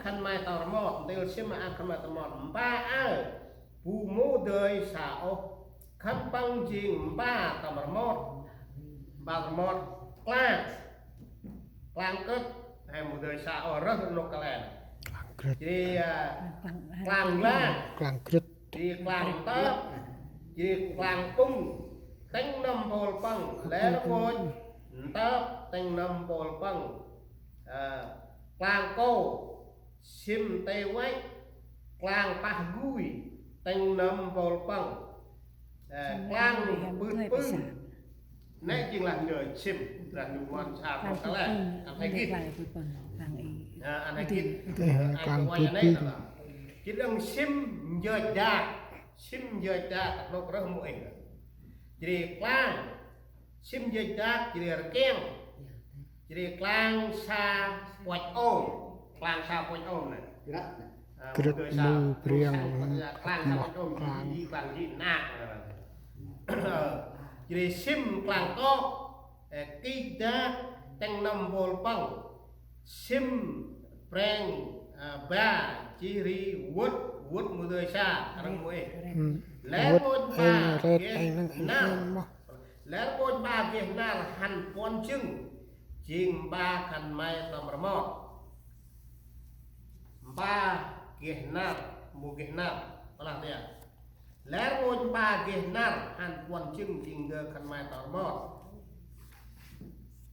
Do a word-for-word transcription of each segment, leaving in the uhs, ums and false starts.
khân may tâm rmot, ntil sĭm ma khân may tâm rmot. Mpa aơ bu mâu dơi sa ôh. Khân păng jêng mpa tâm rmot. Mpa tâm rmot. Klang. Klang krĭt. He mâu dơi sa ôh, rơh nôk kăl e. Klang krĭt. Jêh ri, a, klang klang. Klang krĭt. Jêh ri klang ntơp. Jêh ri klang pŭng. Tĭng nâm mpôl păng. Lĕ rngôch ntơp tĭng nâm mpôl păng. A, klang kô. Sĭm tê văch, klang pah gui, tĭng nâm mpôl păng. Ơ, klang pưt pưng. Nĕ jêng lah ndơ sĭm, lah ndơ mon sa klang păng pưt kăl e, pưng, ăn he gĭt. Klang pưt pưng, klang i. Ơ, ăn he gĭt. Ơ, ăn klang pưt pưng. Jêh đăng sĭm njơch dak, sĭm njơch dak, nôk rơh mâu êng. Jêh ri klang, sĭm njơch dak, jêh ri rkiăng. Jêh ri klang sa puăch ôm. Klang sa puăch ôm nê. Krĭt. A, krĭt mâu dơi sa, mâu priăng, klang sa puăch ôm, klang. Jêh ri klang jêh năk. Ơ, jêh ri sĭm klang kok. Ơ, kik dak tĭng nâm mpôl păng. Sĭm preng, a, ba, jêh ri vŭt, vŭt mâu dơi sa, rơh mâu êng. Lĕ rngôch mpa geh năr. Lĕ rngôch mpa geh năr hăn puăn jâng, jêng mpa khân may tâm rmot. Mpa geh năr, mâu geh năr, plah tiă. Lĕ rngôch mpa geh năr hăn puăn jâng, jêng ndơ khân may tâm rmot.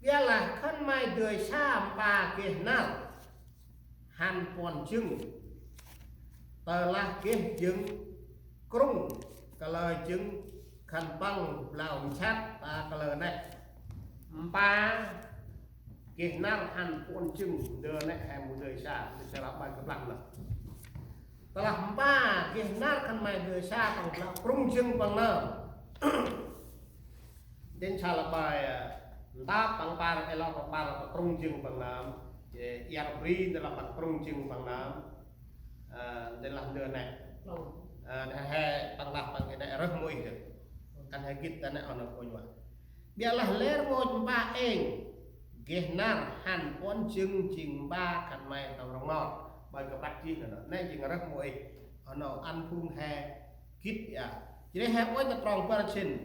Ƀiălah khân may dơi sa mpa geh năr hăn puăn jâng. Tơlah geh jâng krŭng, kalơ jâng khân păng blau nsăt, ta kalơ nĕ. Mpa geh năr hăn puăn jâng, ndơ nĕ he mâu dơi sa, ndơ sa lah ƀai kơplah nơh. Tơlah mpa geh năr khân may dơi sa păng blau krŭng jâng păng nơh. Dên sa lah ƀai, ơ, ntap păng păr, ê lor păng păr, păng krŭng jâng păng nơm. Jêh iăr bri, ndơ lah păng krŭng jâng păng nơm. Ơ, ndơ lah ndơ nĕ. Ơ, nĕ he păng lah păng nĕ rơh mâu êng dơh. Ăn he gĭt ta nĕ oh nơh kônh wa. Ƀiălah lĕ rngôch mpa êng geh năr hăn puăn jâng, jêng mpa khân may tâm rngot. Ƀai kơpăt jêh nơh. Nĕ jêng rơh mâu êng. Oh nơh ăn phung he gĭt ya. Jêh ri he uănh ta trong bar jêh.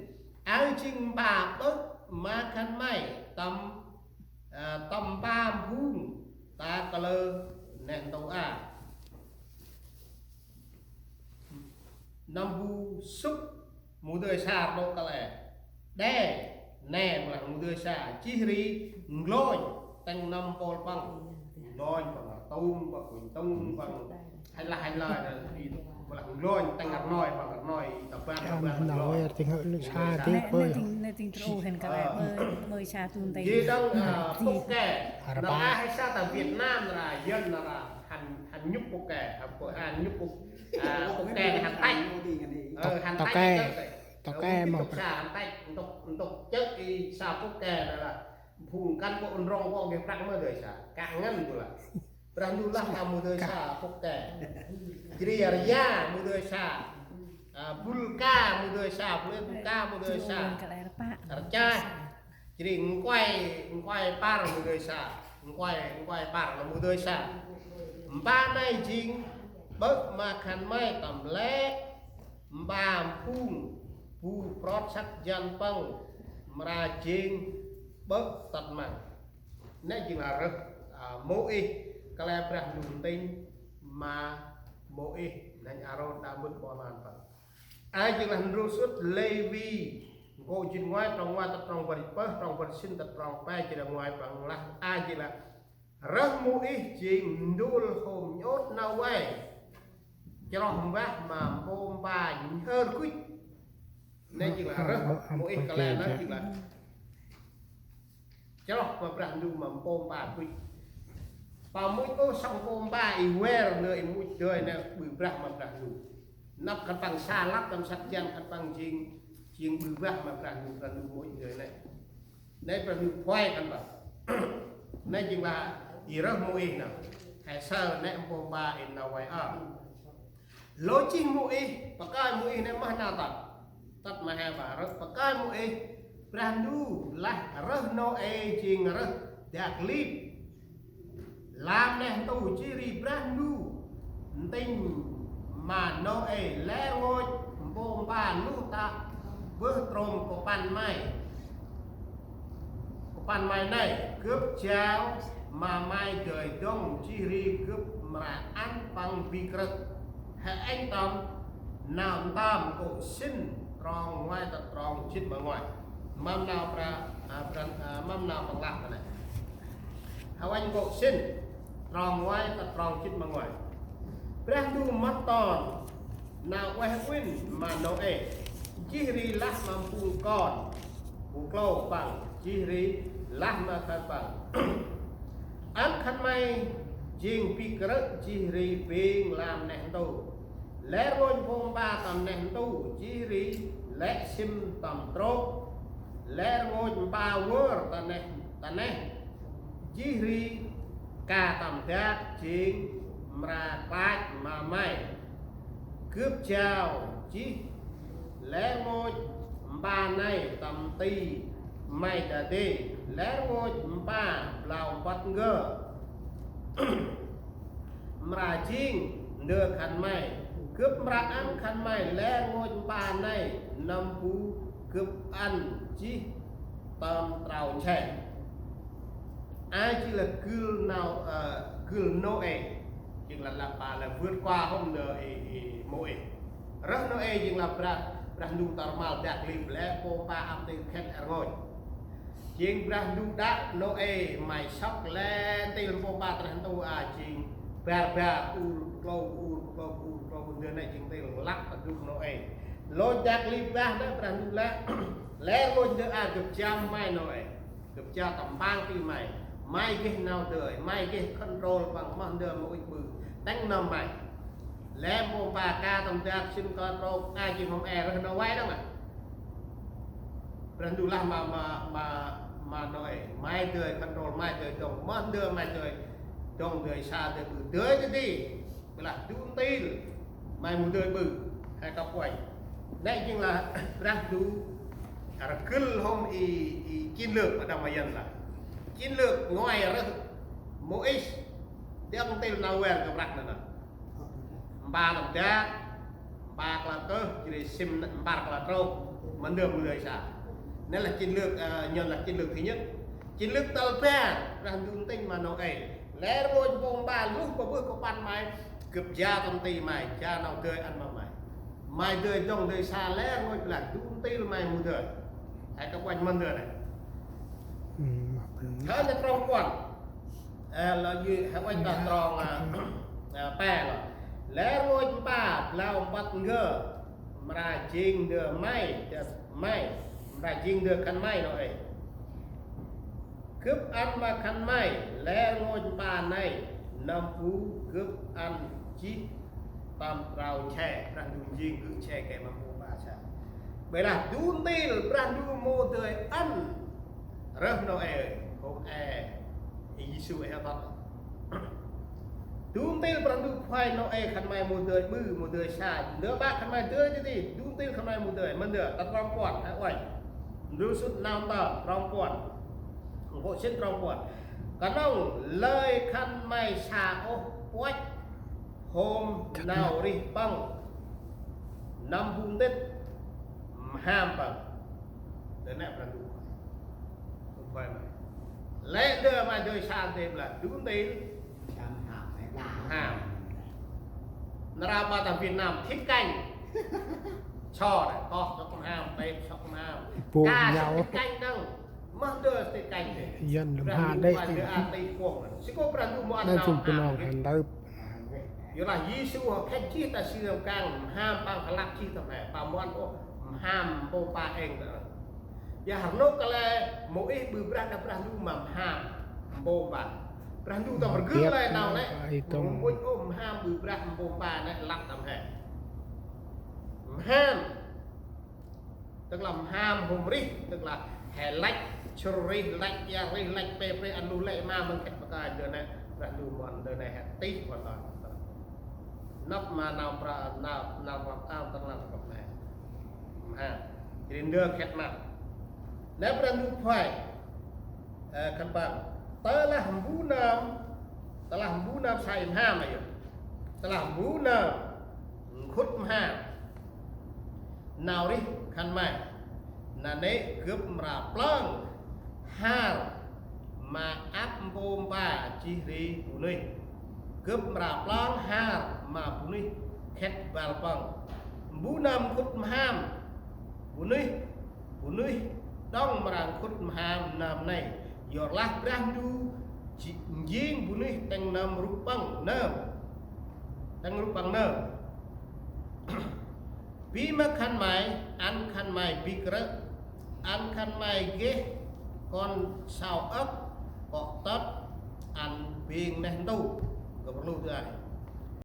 Aơ jêng mpa ƀơ̆ ma khân may tâm, a, tâm mpa mphung ta kalơ nĕ ntô a. Nâm bu sŭk mâu dơi sa rnôk kăl e. Đe, nĕ mâu lah mâu dơi sa. Jêh ri nglônh tĭng nâm mpôl păng. Nglônh păng, rtŭng păng, kunh tŭng păng. Hanh lah, hanh lah, mâu lah nglônh tĭng rnoi păng, rnoi, ta ban, ta ban, nglônh. Nglônh tĭng hơ nŭk sa. Nĕ, nĕ tĭng, nĕ tĭng trô hên kăl e, mơ, mơ sa tun tê. Jêh đăng, a, pŭk ke. Nâng a he sa ta Việt Nam ra, Yuăn ra, hăn, hăn nhŭp pŭk ke, hăn pŭk, hăn nhŭp pŭk, a, pŭk ke hăn tăch. Ơ, hăn tăch. Tôk ke, tôk ke mâu. Ntŭk sa hăn tăch, ntŭk, ntŭk chơ̆ i sa pŭk ke nê lah. Phung cán bộ nrŏng vong geh prăk mâu dơi sa. Kă ngăn bu lah. Brah Ndu lah ta mâu dơi sa pŭk ke. Jêh ri ria mâu dơi sa. A, bul ka mâu dơi sa, bul ka mâu dơi sa. Rchah. Jêh ri nkuai, nkuai păr mâu dơi sa. Nkuai, nkuai păr lah mâu dơi sa. Mpa nây jêng ƀơ̆ ma khân may tâm lĕ mpa mphung bu prot săk jăn păng mra jêng ƀơ̆ tât măng. Nĕ jêng lah rơh, a, Môis, kăl e Brah Ndu ntĭnh ma Môis, nĕ Arôn đă mbơh ƀon lan păng. A jêng lah ndrôl sŭt Lêvi, nkô̆ jê̆t ngoai, trong ngoai tât trong bar jê̆t pơh, trong bar jê̆t sĭn tât trong pe, jêh ri ngoai păng lah, a jêng lah rơh Môis jêng ndôl hôm nhŭp nau vay. Chroh mbah ma mpô mpa nhhơr kuch. Nĕ jêng lah rơh Môis kăl e nĕ jêng lah chroh ma Brah Ndu ma mpô mpa kuch. Pa much ôh sŏng mpô mpa i ver nơ i much dơi nĕ ƀư brah ma Brah Ndu. Năp khân păng sa lăp tâm săk jăn khân păng jêng, jêng ƀư brah ma Brah Ndu, Brah Ndu much dơi nĕ. Nĕ Brah Ndu phuai khân păng. Nĕ jêng lah i rơh Môis nơh. He saơ nĕ mpô mpa i nau vay a. Lôch jêh Môis, pakơi Môis nĕ mah nau tât. Tât ma he bah rơh, pakơi Môis, Brah Ndu lah rơh Nôê jêng rơh dak lip. Lam neh ntu jêh ri Brah Ndu ntĭnh ma Nôê lĕ rngôch mpô mpa luh tă bơh trôm kŭmpăn may. Kŭmpăn may nây, gâp jao ma may dơi dŏng jêh ri gâp mra ăn păng bi krơ̆. Hơ anh tâm nau ntơm kô̆ sĭn trong ngoai tât trong jât ma ngoai. Mâm nau pra, a, pra, a, mâm nau păng lah ta nây. Hơ anh kô̆ sĭn trong ngoai tât trong jât ma ngoai. Brah Ndu mât ton nau ueh uĭn ma Nôê, jêh ri lah ma phung kon bu klô păng, jêh ri lah ma khân păng: Ăn khân may jêng bi krơ̆ jêh ri bêng lam neh ntu. Lĕ rngôch mpô mpa tâm neh ntu jêh ri lĕ sĭm tâm trôk. Lĕ rngôch mpa vơr ta neh, ta neh jêh ri ka tâm dak jêng mra klach ma may. Gâp jao jêh lĕ rngôch mpa nây tâm ti may dadê. Lĕ rngôch mpa blau mpăt ngơ mra jêng ndơ khân may. Gâp mra ăn khân may lĕ rngôch mpa nây nâm bu gâp ăn jêh tâm trau nse. Ai jêng lah gưl nau, ơ, gưl Nôê, jêng lah lah pa lah vượt qua hôm ndơ i, i Môis. Rơh Nôê jêng lah Brah, Brah Ndu tâm rmal dak lip lĕ mpô mpa ăp ntil khĭt rngôch. Jêng Brah Ndu đă Nôê: May sŏk lĕ ntil mpô mpa ta neh ntu a, jêng bar bar, ur klô ur klô ur klô, ndơ nây jêng ntil lăp ta dŭm Nôê. Lôch dak lip bah nây Brah Ndu lah: Lĕ rngôch ndơ a gâp jao ma may Nôê. Gâp jao tâm mpang ti may. May geh nau dơi, may geh control păng, moh ndơ ma ŭch ƀư, tĭng nâm may. Lĕ mpô mpa ka tâm dak, sĭm kơ trôk, a jêng hôm e rơh nau vay đŏng a. Brah Ndu lah ma, ma, ma, ma Nôê: May dơi control, may dơi dŏng, moh ndơ may dơi dŏng, dơi sa, dơi ƀư, dơi dadê. Bi lah du ntil may mâu dơi ƀư, he kăp uănh. Nây jêng lah Brah Ndu rgâl hôm i, i chiến lược Adam ma Yen lah. Chiến lược ngoai rơh Môis, dŏng ntil nau vay kơ Brah Ndu nây. Mpa tâm dak, mpa kla kơh, jêh ri sĭm mpa kla trôk, ma ndơ mâu dơi sa. Nây là chiến lược, ơ, Yen lah chiến lược thứ nhất. Chiến lược tal bar, Brah Ndu ntĭnh ma Nôê: Lĕ rngôch mpô mpa luh ƀa bơh kŭmpăn may, gâp jao tâm ti may, jao nau dơi ăn ma may. May dơi dŏng dơi sa lĕ rngôch, bi lah du ntil may mâu dơi. He kăp uănh ma ndơ nây. Ơ, nây trong puăn. Ơ, lah jêh, he uănh ta trong, a, a, pe lah. Lĕ rngôch mpa blau mpăt ngơ mra jêng ndơ may, ndơ may, mra jêng ndơ khân may Nôê. Gâp ăn ma khân may lĕ rngôch mpa nây nâm bu gâp ăn jêh tâm trau nse. Brah Ndu njêng gŭ nse gay ma mpô mpa sa. Ƀiălah du ntil Brah Ndu mâu dơi ăn rơh Nôê, hôm e Yêsu e hŏ tât. Du ntil Brah Ndu khuay Nôê khân may mâu dơi ƀư, mâu dơi sa. Ndơ ƀă khân may dơi dadê, du ntil khân may mâu dơi, ma ndơ, ta trong puăn, he uănh. Ndơ sŭt nau ntơm, trong puăn. Kô̆ sĭn trong puăn. Knŏng lơi khân may sa ôh puăch hôm nau rêh păng nâm bu ntĭt mham păng. Ndơ nây Brah Ndu khuay. Khuay may. Lĕ ndơ may dơi sa ntil, bi lah du ntil mham. Nar aơ ƀă ta Việt Nam thit kênh. Sŏ nây, koh sŏk mham, têp sŏk mham. Pu ka sŏk thit kênh đŏng. Mah ndơ thit kênh dê. Yen Brah Ndu mha đê. Khuay ndơ a ti kuŏng. Sĭ kô̆ Brah Ndu mâu ăn nau mham. Yorlah Yêsu hŏ khĕt jêh ta si tâm rkăng, mham păng klăp jêh tâm he. Păng mâu ăn ôh mham mpô mpa êng ta. Yor rnôk kăl e Môis ƀư brah đah Brah Ndu ma mham mpô mpa. Brah Ndu tâm rgâl lơi nau nây. Mâu ŭch ôh mham ƀư brah mpô mpa nây lăp tâm he. Mham. Tức là mham hôm rêh, tức là he lăch, sŭr rêh, lăch, ia rêh, lăch, pe, pe, ăn luh lĕ ma măng khĕt bơh kơi, ndơ nây, Brah Ndu mâu ăn, ndơ nây he tih, mâu ăn. Năp ma nau pra, nau, nau pra, nau, tức là nau pra nây. Mham. Jêh ri ndơ khĕt ma. Nây Brah Ndu khuay, ơ, khân păng. Tơlah mbu nơm Tơlah mbu nơm sai mham a yor, tơlah mbu nơm nkhŭt mham nau rêh khân may, nanê̆ gâp mra plơng har ma ăp mpô mpa jêh ri bunuyh. Gâp mra plơng har ma bunuyh khât băl păng. Mbu nơm nkhŭt mham bunuyh, bunuyh đŏng mra nkhŭt mham nơm nây, yorlah Brah Ndu njêng bunuyh tĭng nâm rup păng nơm, tĭng rup păng nơm. Bi ma khân may, ăn khân may bi krơ̆, ăn khân may geh kon sau âk, kŏ tât ăn bêng neh ntu. Gâp rlu dơi.